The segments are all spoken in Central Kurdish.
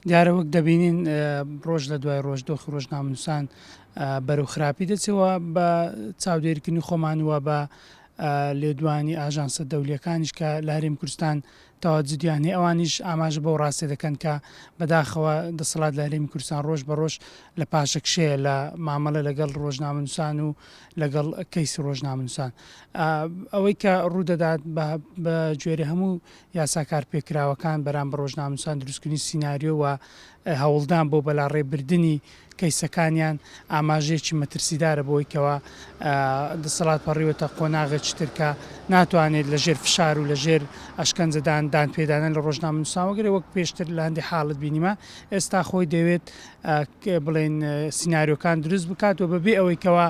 دیارە وەک دەبینین ڕۆژ لە دوای ڕۆژ دۆخی ڕۆژنامەنووسان بەرەو خراپی دەچێت و بە چاودێریکردنی خۆمان و بە لێدوانی ئاژانسە دەولیەکانیش کە لە هەرێمی کوردستان تەواجودیان هەیە ئەوانیش ئاماژە بەو ڕاستیە دەکەن کە بەداخەوە دەسەڵات لە هەرێمی کوردستان ڕۆژ بە ڕۆژ لە پاشەکشەیە لە مامەڵە لەگەڵ ڕۆژنامەنووسان و لەگەڵ کەیسی ڕۆژنامەنووسان ئەوەی کە ڕوودەدات بە گوێرەی هەموو یاسا کارپێکراوەکان بەرامبەر ڕۆژنامەنووسان دروستکردنی سیناریۆ و هەوڵدان بۆ بەلاڕێبردنی کەیسەکانیان ئاماژەیەکی مەترسیدارە بەوەی کەوا دەسەڵات پەڕیوەتە قۆناغێکی تر کە ناتوانێت لە ژێر فشار و لە ژێر ئەشکەنجەدان دانپێدانان لە ڕۆژنامەنووسان وەگرێ وەک پێشتر لە هەندێک حاڵەت بینیمە ئێستا خۆی دەیەوێت بڵێن سیناریۆکان دروست بکات و بەبێ ئەوەی کەوا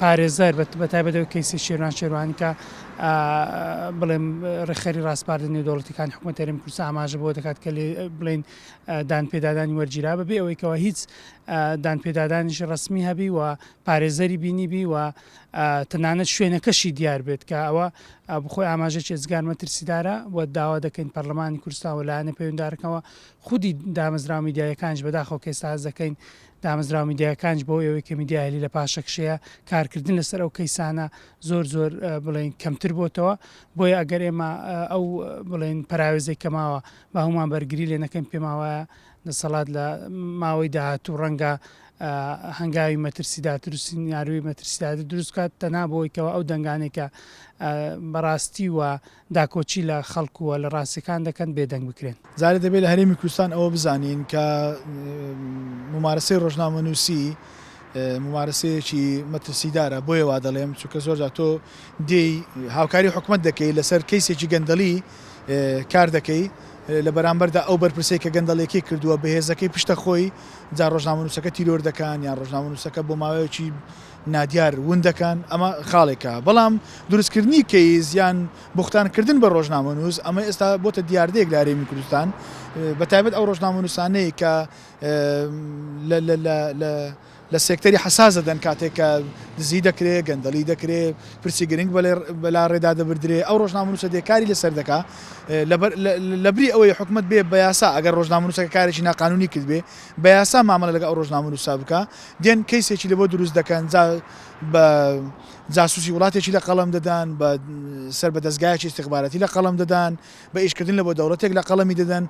پارێزەر بە تایبەت ئەو کەیسی شێروان شێروانی کە بڵێم ڕێکخەری ڕاسپاردە نێودەوڵەتیەکانی حکوومەت هەرێمی کوردستان ئاماژە بەوە دەکات کە بڵێن دانپێدادانی وەرگیرا بەبێ ئەوەی کەوا هیچ دانپێدادانیش ڕەسمی هەبی و پارێزەری بینیبی و تەنانەت شوێنەکەشی دیار بێت کە ئەوە بخۆی ئاماژەیەکی ئێجگار مەترسیدارە و داوا دەکەین پەرلەمانی کوردستان و لایەنە پەیوەندارەکەوە خودی دامەزراوە میدیاییەکانیش بەداخەوە کە ئێستا هەست دەکەین دامەزراوە میدیایەکانیش بەهۆی ئەوەی کە میدیای ئەهلی لە پاشەکشەیە کارکردن لەسەر ئەو کەیسانە زۆر زۆر بڵێین کەمتر بۆتەوە بۆیە ئەگەر ئێمە ئەو بڵێین پەراوێزەی کە ماوە با هەموومان بەرگری لێ نەکەین پێمان وایە دەسەڵات لە ماوەی داهاتوو ڕەنگە هەنگاوی مەترسیدارتر و سیناریۆی مەترسیدارتر دروست بکات تەنها بۆی کەوا ئەو دەنگانەی کە بەڕاستی و داکۆکی لە خەڵک و لە ڕاستیەکان دەکەن بێدەنگ بکرێن. جارێ دەبێ لە هەرێمی کوردستان ئەوە بزانین کە مومارەسەی ڕۆژنامەنووسی مومارەسەیەکی مەترسیدارە، بۆیە وا دەڵێم چونکە زۆرجار تۆ دێی هاوکاری حکومەت دەکەی لەسەر کەیسێکی گەندەڵی کار دەکەی لە بەرامبەردا ئەو بەرپرسەی کە گەندەڵیەکەی کردووە بەهێزەکەی پشتە خۆی جا ڕۆژنامەنووسەکە تیرۆر دەکەن یان ڕۆژنامەنووسەکە بۆ ماوەیەکی نادیار ون دەکەن ئەمە خاڵێکە بەڵام دروستکردنی کەیس یان بوختانکردن بە ڕۆژنامەنووس ئەمە ئێستا بۆتە دیاردەیەک لە هەرێمی کوردستان بە تایبەت ئەو ڕۆژنامەنووسانەی کە لە سێکتەری حەساس دەدەن کاتێک کە دزی دەکرێ گەندەڵی دەکرێ پرسی گرنگ بەلا ڕێدا دەبردرێ ئەو ڕۆژنامەنووسە دێ کاری لەسەر دەکا لەبری ئەوەی حکومەت بێ بە یاسا ئەگەر ڕۆژنامەنووسەکە کارێکی ناقانونی کردبێ بە یاسا مامەڵە لەگەڵ ئەو ڕۆژنامەنووسە بکا دێن کەیسێکی لەبۆ دروست دەکەن جا بە جاسوسی وڵاتێکی لە قەڵەم دەدەن بە سەر بە دەزگایەکی ئیستیخباراتی لە قەڵەم دەدەن بە ئیشکردن لە بۆ دەوڵەتێک لە قەڵەمی دەدەن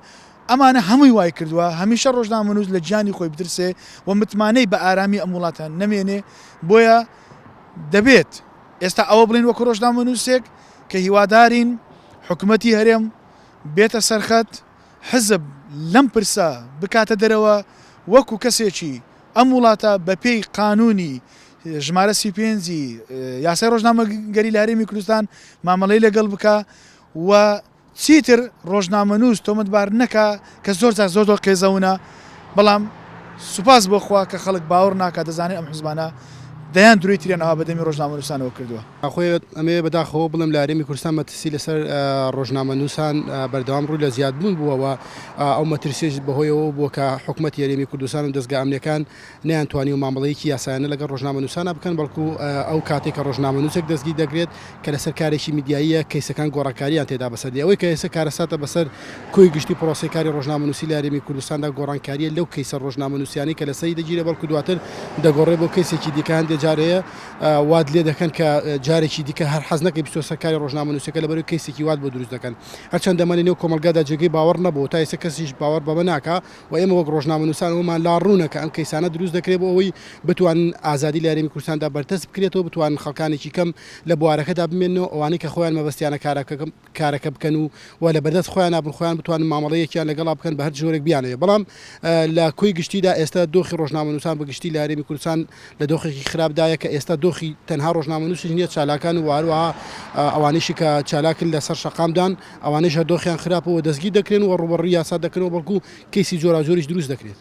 ئەمانە هەمووی وای کردووە هەمیشە ڕۆژنامەنووس لە گیانی خۆی بترسێ و متمانەی بە ئارامی ئەم وڵاتە نەمێنێ بۆیە دەبێت ئێستا ئەوە بڵێین وەکو ڕۆژنامەنووسێک کە هیوادارین حکومەتی هەرێم بێتە سەرخەت حزب لەم پرسە بکاتە دەرەوە وەکو کەسێکی ئەم وڵاتە بەپێی قانونی ژمارە 35 ی یاسای ڕۆژنامەگەری لە هەرێمی کوردستان مامەڵەی لەگەڵ بکا و چیتر ڕۆژنامەنووس تۆمەتبار نەکا کە زۆر جار زۆر زۆر قێزەونە بەڵام سوپاس بۆ خوا کە خەڵک باوەڕ ناکا دەزانێت ئەم حزبانە دەیان درۆی تریان ئاوا بە دەمی ڕۆژنامەنووسانەوە کردووە. خۆی ئەمەوێ بەداخەوە بڵێم لە هەرێمی کوردستان مەترسی لەسەر ڕۆژنامەنووسان بەردەوام ڕووی لە زیادبوون بووە و ئەو مەترسیەش بەهۆیەوە بووە کە حکومەتی هەرێمی کوردستان و دەزگا ئەمنیەکان نەیانتوانیوە مامەڵەیەکی یاسایانە لەگەڵ ڕۆژنامەنووسانا بکەن بەڵکو ئەو کاتێک کە ڕۆژنامەنووسێک دەستگیر دەکرێت کە لەسەر کارێکی میدیاییە کەیسەکان گۆڕانکارییان تێدا بەسەر دێ ئەوەی کە ئێستا کارەساتە بەسەر کۆی گشتی پرۆسەی کاری ڕۆژنامەنووسی لە هەرێمی کوردستاندا گۆڕانکارییە لەو کەیسە ڕۆژنامەنووسیانەی کە لەسەری دەگیرێ بەڵکو دواتر دەگۆڕێ بۆ کەیسێکی دیکە هەندێ جار هەیە وات لێ دەکەن کە جارێکی دیکە هەر حەز نەکەی بچیتەوە سەر کاری ڕۆژنامەنووسیەکە لەبەرئەوەی کەیسێکی وات بۆ دروست دەکەن هەرچەندە ئەمە لەنێو کۆمەڵگادا جێگەی باوەڕ نەبوو تا ئێستا کەسیش باوەڕ بەمە ناکا و ئێمە وەک ڕۆژنامەنووسان ئەوەمان لا ڕوونە کە ئەم کەیسانە دروست دەکرێت بۆ ئەوەی بتوانن ئازادی لە هەرێمی کوردستاندا بەرتەسک بکرێتەوە بتوانن خەڵکانێکی کەم لە بوارەکەدا بمێننەوە ئەوانەی کە خۆیان مەبەستیانە کارەکە کارەکە بکەن و و لە بەردەست خۆیانا بن خۆیان بتوانن مامەڵەیەکیان لەگەڵا بکەن بە هەر جۆرێک بیانەوێت بەڵام لە کۆی گشتیدا ئێستا دۆخی ڕۆژنامەنووسان بە گشتی لە هەرێمی کوردستان لە دۆخێکی خراپدایە کە ئێستا دۆخی تەنها ڕۆژنامەنووسیش نییە چالاکان و هەروەها ئەوانەیشی کە چالاکن لەسەر شەقامدان ئەوانەیش هەر دۆخیان خراپە و دەستگیر دەکرێن و ڕووبەڕووی یاسا دەکرێنەوە بەڵکو کەیسی جۆراوجۆریش دروست دەکرێت.